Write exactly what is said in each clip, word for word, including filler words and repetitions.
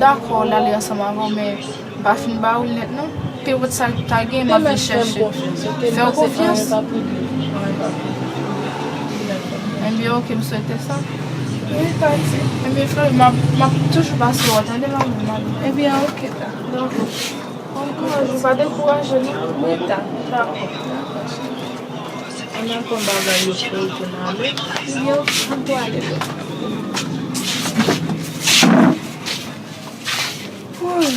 Dakò, l ale ansanm avè w, men m pa fin ba ou l nèt non. Pe wòt sa l ta gen, m ap vin chèche. Fè w konfyans. Ebyen, oke, m swete sa. Wi, pati. Ebyen, Flori, m ap, m ap toujou pase wè w, tande, manmi, m ale. Ebyen, oke, ta. Dakò. Bon kouraj, ou pa dekouraje, non. Wi, ta. Dakò. Dakò. Ann al pran bagay yo pou w tounen ale. Yo, ann tou ale. Wouy.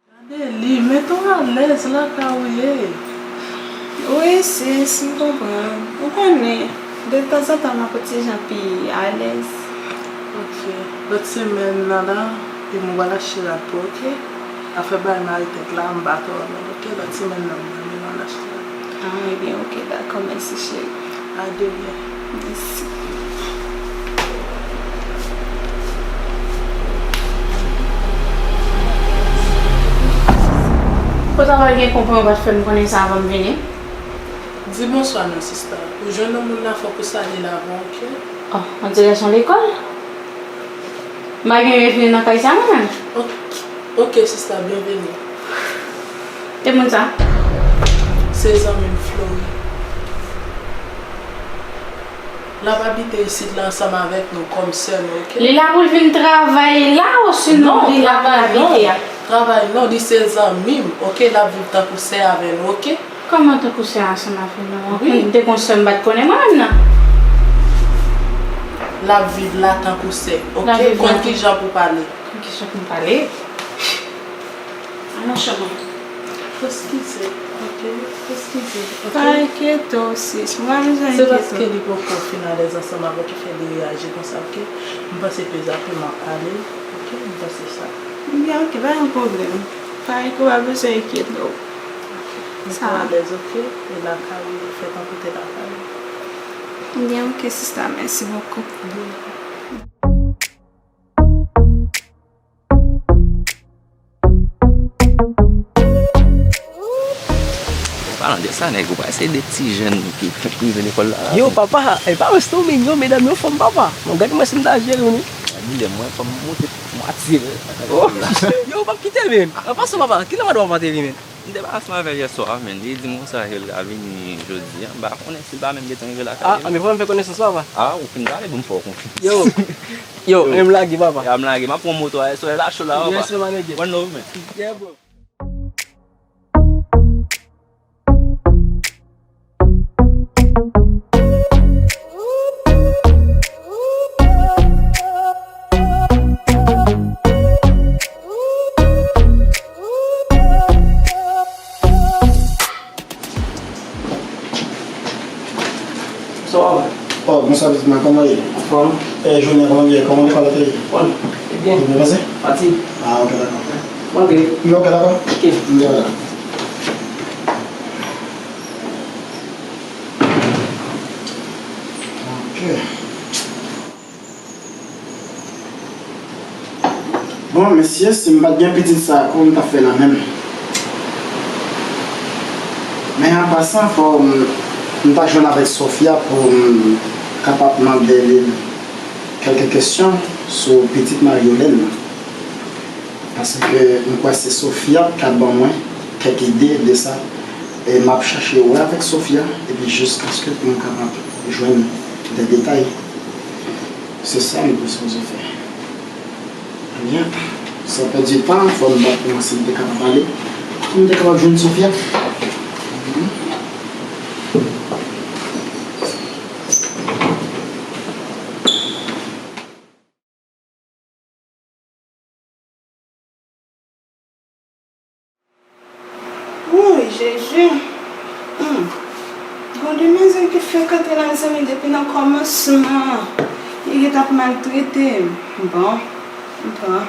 Gade li, mete w alèz lakay ou ye. Wi, sis, m konprann. Ou konnen, de tanzantan m ap yon ti jan pi alèz. Ok. Lòt semèn nan la, e m pral achte rad pou, ok? Afè bay mare tèt la, m pa twò renmen, ok? Lòt semèn nan, m pral achte rad. Ah, ebyen, ok, dakò, mèsi, cheri. A de lè. Mèsi. Ou ta pral gen konprann ou pa t fè m konnen sa avan m vini? Di bonswa non, sista. Ou jwenn yon moun la, fòk ou salye l avan, ok? Oh, on dirè se yon lekòl. M pa gen refini nan kay sa mwen menm. Ok, ok, sista, byenveni. E moun sa? Se zanmi m Flori. L ap abite isit la ansanm avèk nou kòm sè nou, ok? Li la pou l vin travay la, osinon li la pou l abite a? Non, travay non, li se zanmi m, ok? L ap viv tankou sè avè nou, ok? Kòman tankou sè ansanm avè nou? Wi. M te gon sè m pa t konnen mwen menm nan. L ap viv la tankou sè, ok? L ap viv la. Konn kijan pou pale. Konn kijan pou m pale? Al nan chanm ou. Eskize, ok? Eskize, ok? Pa enkyete w, sis. Mwen pa bezwen enkyete w. Se paske li poko fin alèz ansanm avè w ki fè li reyaji konsa, ok? M panse pezapre m ap pale, ok? M panse sa. Byen, ok, pa gen pwoblèm. Parèt ke w pa bezwen enkyete w. Mete w alèz, ok? E lakay ou, fè tankou te lakay ou. Byen, ok, sista, mèsi bokou. Byen. Palan de sa, nèg, ou pa se de ti jèn ki fèk rive lekòl la. Yo, papa, e pa wè si w mignon, medam yo fanm, papa. Bon, gade mwen si m ta jere w, non. Gade lè mwen, fanm monte, m atire. Oh, yo, w p ap kite, men. An pasan, papa, kilè madanm w ap ateri, men? M te pale ansanm avè l yè swa, men li di m konsa ke l ka vini jodi a. M pa konnen si l pa menm gentan rive lakay li. Ah, men fò m fè konesans, papa. Ah, ou fin pale, bon, m fè w konfyans. Yo, yo, yo, men m lage, papa. Ya, m lage, m ap pran moto a, yè swa, la cho la, papa. Yes, my nigga. One love, man. Yeah, bro. Sa w ap fè? Oh, bonswa pitit mwen, kòman w ye? Anfòm. E, jounen an, kòman l ye? Kòman lekòl la te ye? Bòn. E byen. Te byen pase? Pati. Ah, ok, dakò. Mwen antre. Wi, ok, dakò. Ok. M te la. Ok. Bon, mesye, si m pa t gen pitit sa, kòman m t ap fè la menm? Men an pasan, fò m, m ta jwenn avèk Sofia pou m kapab mande li kèlke kesyon sou pitit Mariolène nan. Paske m kwè se Sofia k ap ban mwen kèk ide de sa. E m ap chache wè avèk Sofia, epi jiskaske pou m kapab jwenn de detay. Se sa nou te sipoze fè. Ebyen, san pèdi tan, fò n bat pou mwen si m te kapab ale, pou m te kapab jwenn Sofia. Wouy, Jezi! Hmm. Gon demwazèl ki fèk antre la, mezanmi, depi nan kòmansman an. Li gentan ap maltrete m. Bon, m pran.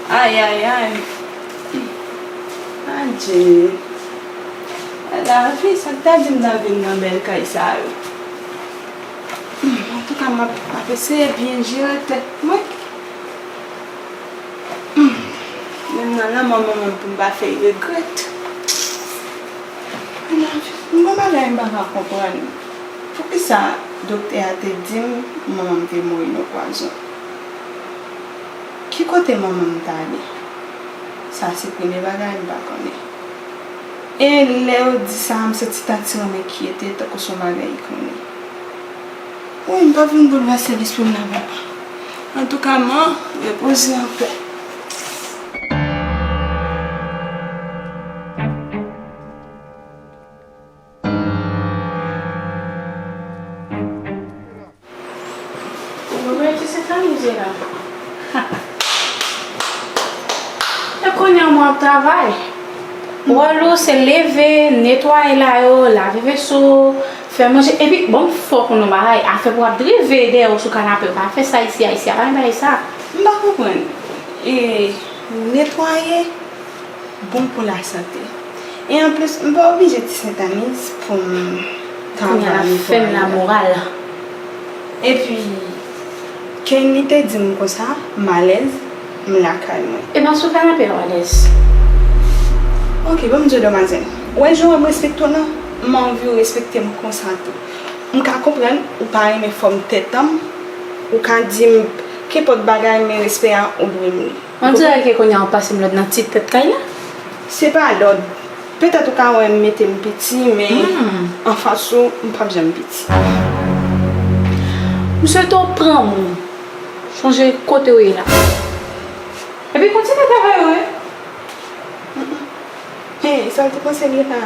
Ay, ay, ay. Ay, Dye. Lavi, sa k ta di m ta vin nan bèl kay sa yo? Hmm, antouka, m ap, m ap eseye byen jere tèt mwen. Hmm, menm nan lanmò manman m pou m pa fè regrèt. Lavi, m gon bagay m pa ka konprann. Poukisa doktè a te di m manman m te mouri nan pwazon? Ki kote manman m t ale? Sa se premye bagay m pa konnen. E lè yo di sa, m santi t atire m enkyete tankou se yon bagay li konnen. Wi, m p ap vin boulvèse lespri m nan, papa. Antouka, man, repoze anpè. Ou mete se tamize la. E kounye a mwen ap travay. Wòl ou se leve, netwaye la yo, lave veso, fè manje. Epi, bon, fò w konn yon bagay, afè pou w ap drive dèyè w sou kanape, ou pa fè sa isi a, isi a pa gen bagay sa. M pa konprann. E netwaye, bon pou lasante. E anplis, m pa oblije ti sentaniz pou m travay netwaye la. Kounye a l ap fè m lamoral. Epi, Kenny te di m konsa, m alèz, m lakay mwen. E pa sou kanape a w alèz. Ok, ban m di w demwazèl. Ou wè jan w wè m respekte w nan? M anvi w respekte m konsa tou. M ka konprann ou pa renmen fòm tèt an m, ou ka di m kenpòt bagay, men respè a ou dwe m li. On dirè ke kounye a w pase m lòd nan ti tèt kay la. Se pa lòd. Petèt ou ka wè m mete m piti, men anfas ou, m p ap janm piti. M swete w pran moun. Chonje kote w ye la. Epi kontinye travay ou, wi. Hey, sa w te panse l ye la?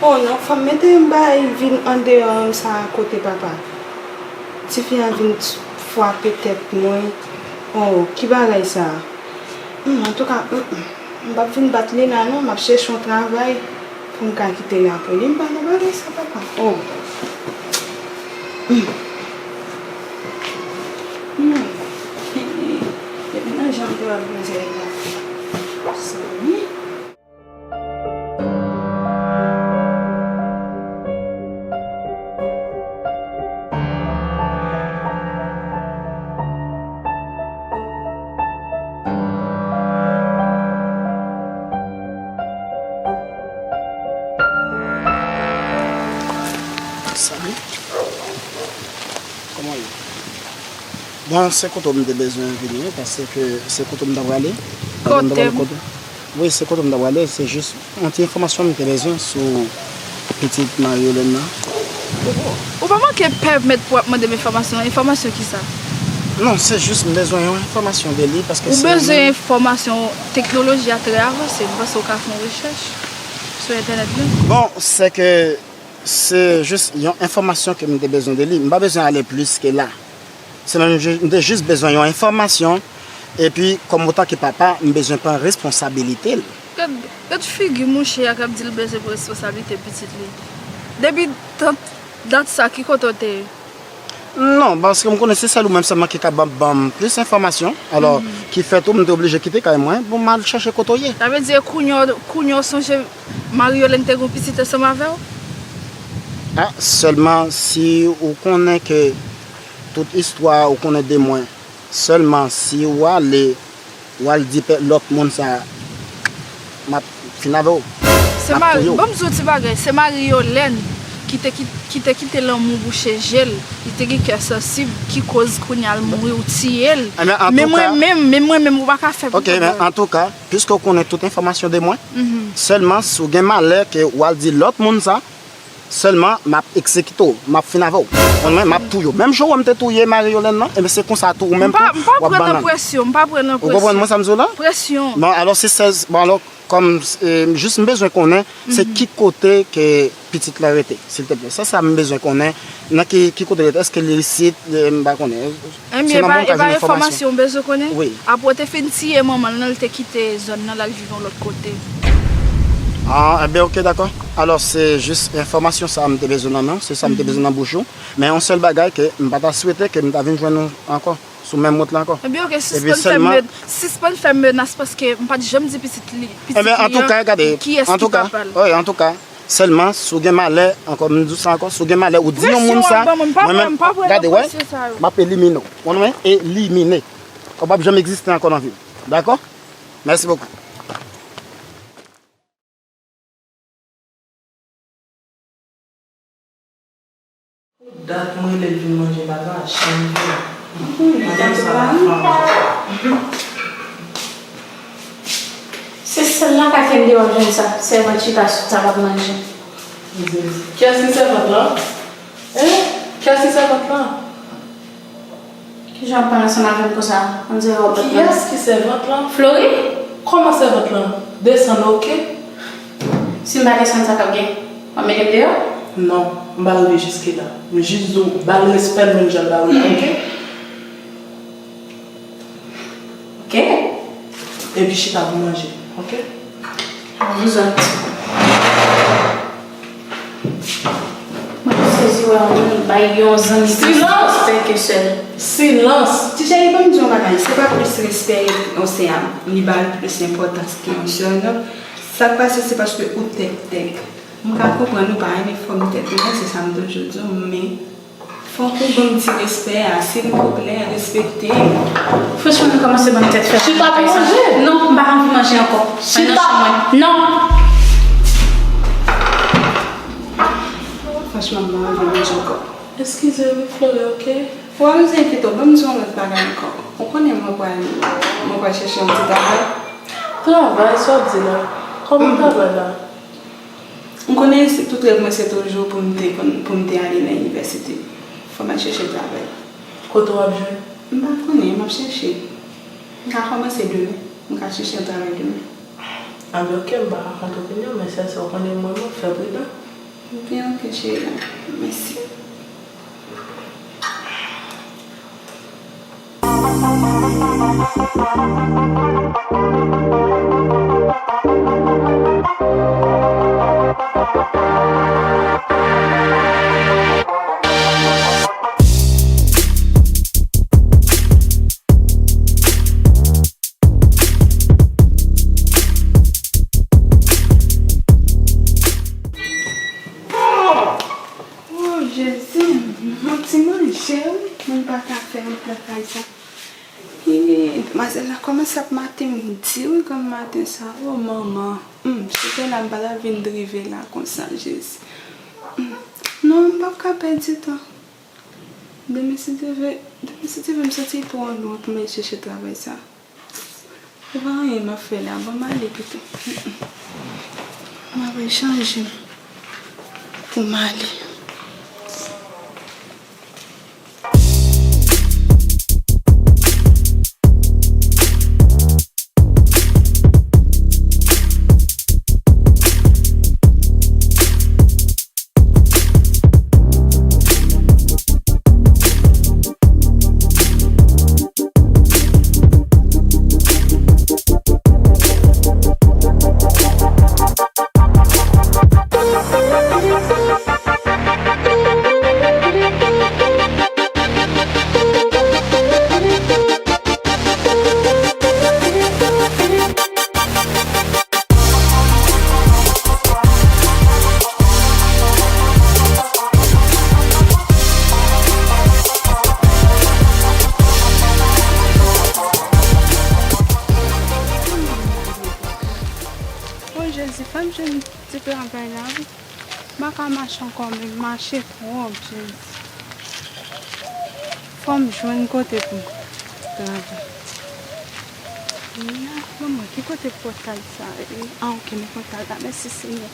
Oh non, fò m mete yon bagay vin andeyò sa kote papa. Tifi a vin fwape tèt mwen. Oh, ki bagay sa? Hmm, antouka, hmm, hmm, m p ap vin bat li la non, m ap chèche yon travay pou m ka kite l apre li. M pa nan bagay sa, papa. Oh. Hmm. Hmm. Depi nan jan m te wè mizè la. Sa, wi. Salut. Kòman w ye? Bon, se kote w m te bezwen vini, paske se kote w m ta prale. Kote m? Wi, se kote m ta prale, se jis yon ti enfòmasyon m te bezwen sou pitit Marie Yolène nan. Ou, ou pa manke pèmèt pou w ap mande m enfòmasyon. Enfòmasyon kisa? Non, se jis m bezwen yon enfòmasyon de li, paske se yon... Ou bezwen enfòmasyon, teknoloji a trè avanse, m panse w ka fè yon rechèch sou entènèt la. Bon, se ke se jis yon enfòmasyon ke m te bezwen de li. M pa bezwen ale plis ke la. Se menm, je, m te jis bezwen yon enfòmasyon, epi, kòm otan ke papa, m bezwen pran responsabilite l. Gad, gad figi mouche a k ap di l bezwen pran responsabilite pitit li. Depi tant, dat sa, ki kote w te ye? Non, paske m konnen se sèl ou menm sèlman ki ka ban, ban m plis enfòmasyon, alò, ki fè tou, m te oblije kite kay mwen pou m al chèche kote w ye. Sa vle di, kounye a, kounye a w sonje Marie Yolène te gen yon pitit ansanm avè w? Ah, sèlman si ou konnen ke tout istwa ou konnen de mwen, sèlman si ou ale, ou al di pè-, lòt moun sa, m ap fin avè w. M ap touye w. Ban m di w ti bagay, se Marie Yolène ki te ki, ki te kite lanmou bouche je l, li te gen kè sansib, ki koz kounye a l mouri, ou tiye l. Men mwen menm, men mwen menm, ou pa ka fè m anyen. Ok, men antouka, piske w konnen tout enfòmasyon de mwen, sèlman si w gen malè ke w al di lòt moun sa, sèlman m ap egzekite w, m ap fin avè w. Konn mwen, m ap touye w. Menm jan w wè m te touye Marie Yolène nan, ebyen se konsa tou ou menm tou w ap ban nan. M pa, m pa pran nan presyon, m pa pran nan presyon. Ou konprann mwen sa m di w la? Presyon. Bon, alò se sèz, bon, alò, kòm, eh, jis m bezwen konnen, se ki kote ke pitit la rete, silteplè. Se sa m bezwen konnen, nan ki, ki kote l rete, èske li isit, eh, m pa konnen. Ebyen, se nan e pa, e pa enfòmasyon w bezwen konnen? Wi. Apre w te fin tiye manman l nan, l te kite zòn nan, l al viv yon lòt kote. Ah, ebyen, ok, dakò. Alò, se jis enfòmasyon sa a m te bezwen nan men w, se sa m te bezwen nan bouch ou. Men yon sèl bagay ke m pa ta swete ke m ta vin jwenn ou ankò. sou menm wout la ankò. Ebyen, oke, sispann fè m men-, sispann fè m menas paske m pa t janm di pitit li, pitit li an kiyès ki papa l. Ebyen, antouka, gade, antouka, wi, antouka, sèlman, si w gen malè, ankò, m di w sa ankò, si w gen malè, ou di yon moun sa, mwen menm, gade, wè, m ap elimine w. Ou konn mwen? Elimine. Ou p ap janm egziste ankò nan vi m. Dakò? Mèsi bokou. Dat mwen rele l vin manje, m pa t janm vin. Madanm sa la fanm. Se sèl nan katye m te wè m jwenn sa, sèvant chita sou tab ap manje. Kiyès ki sèvant lan? Hein? Kiyès ki sèvant lan? Kijan w ap pale ansanm avè m konsa? On dirè w ap bat mwen. Kiyès ki sèvant lan? Flori? Kòman sèvant lan? Desann, oke? Si m pa desann, sa k ap gen? W ap mete m deyò? Non, m pa rive jiske la. M jis di w, ba l respè l menm jan l ba w la, oke? Oke. Epi chita pou manje, oke? Vouzan. Mwen sezi wè yon moun bay yon zanmi plis respè ke sè l. Silans! Ti cheri, ban m di yon bagay, se pa plis respè yon sè a, li ba l plis enpòtans ke yon sè, non. Sa k pase, se paske ou tèk tèk. M ka konprann ou pa renmen fòm tèt ou, men se sa m toujou di w, men fòk ou ban m ti respè a, silvouplè, respekte m. Franchman, nou kòmanse ban m tèt fè. Chita pou manje. Non, m pa anvi manje ankò. Mwen nan chanm mwen. Non. Franchman, m pa anvi manje ankò. Eskize wi, Flori, oke? Ou pa bezwen enkyete w, ban m di yon lòt bagay ankò. Ou konnen mwen pral, mwen pral chèche yon ti travay. Travay, sa w ap di la? Kòman travay la? M konnen se tout rèv mwen se toujou pou m te konn, pou m te ale nan inivèsite. Fò m al chèche travay. Kote w ap jwe? M pa konnen, m ap chèche. M ka kòmanse demen. M ka chèche yon travay demen. Anben, oke, m pa ka kont opinyon, men sèl sa w konnen mwen, mwen fè pridan. Byen, oke, cheri. Mèsi. Oh, Jezi, m manti manje, wi. Moun pa ka fè yon plat kay sa. Hi, demwazèl la kòmanse ap mate m di, wi, granm maten sa. Oh, manman. Hmm, si te la, m pa ta vin drive la konsa, Jezi. Hmm. Non, m p ap ka pèdi tan. Demen, si Dye vle, demen, si Dye vle, m santi l twò lwen pou m al chèche travay sa. Se pa anyen m ap fè la, ban m ale pito. M ap rechanje m pou m ale. O Jezi, fè m jwenn ti travay la, wi. M pa ka mache ankò, men mache twòp, Jezi. Fò m jwenn kote pou m travay. Mwen, ki kote pòtay sa ye? A, oke, men pòtay la. Mèsi, Senyè.